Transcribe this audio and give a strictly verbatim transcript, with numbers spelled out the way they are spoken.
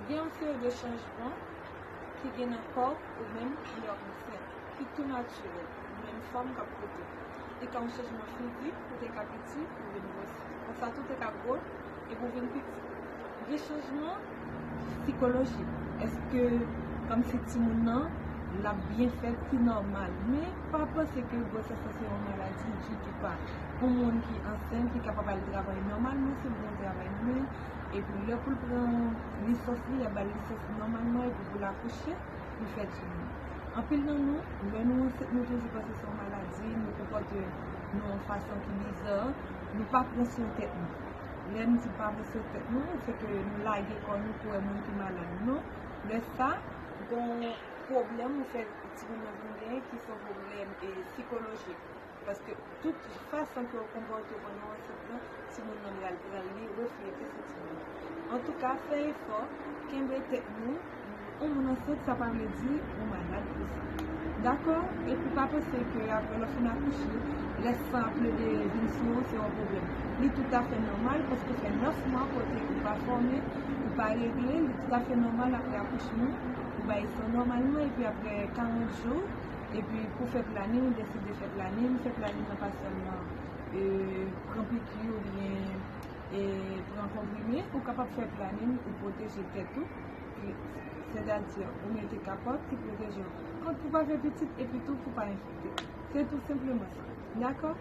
Gen yon seri de chanjman ki gen nan kò ou menm lè w ansent, ki tou natirèl, menm fanm k ap pote. Li ka yon chanjman fizik, ou te ka piti, ou vin gwosi. Konsa tou te ka gwo, epi w vin piti. Gen chanjman sikolojik. Èske kòmsi timoun nan l ap byen fèt, ki nòmal? Men pa panse ke gwosès lan se yon maladi ditou pa. Yon moun ki ansent, li kapab al travay nòmalman, se bon travay nan men, epi lè pou l pran nesans li, y ap ba l nesans nòmalman, epi pou l akouche, li fè timoun. Anpil nan nou, lè nou ansent, nou toujou panse se yon maladi, nou konpòte nou yon fason ki biza, nou pa pran swen tèt nou. Lè m di pa pran swen tèt nou, se ke nou lage kò nou pou wè moun ki malad. Non, lè sa, gon pwoblèm ou fè timoun nan vin genyen ki se yon pwoblèm e sikolojik. Paske tout fason ke w konpòte w pandan w ansent lan, timoun nan pral pran li, reflete sou timoun nan. Antouka, fè efò, kenbe tèt nou. Yon moun ansent, sa pa vle di ou malad pou sa. Dakò? Epi pa panse ke apre lè w fin akouche, lè san ap plede vin sou ou, se yon pwoblèm. Li toutafè nòmal paske fè nèf mwa kote ou pa fòme, ou pa regle, li toutafè nòmal apre akouchman, ou bay san nòmalman, epi apre karant jou, epi pou fè planin, ou deside fè planin, fè planin nan pa sèlman e, pran piki oubyen e, pran konprime, ou kapab fè planin pou pwoteje tèt ou, ki, sètadi ou mete kapòt ki pwoteje w kont pou pa fè pitit epi tou pou pa enfekte. Se tou senpleman sa. Dakò?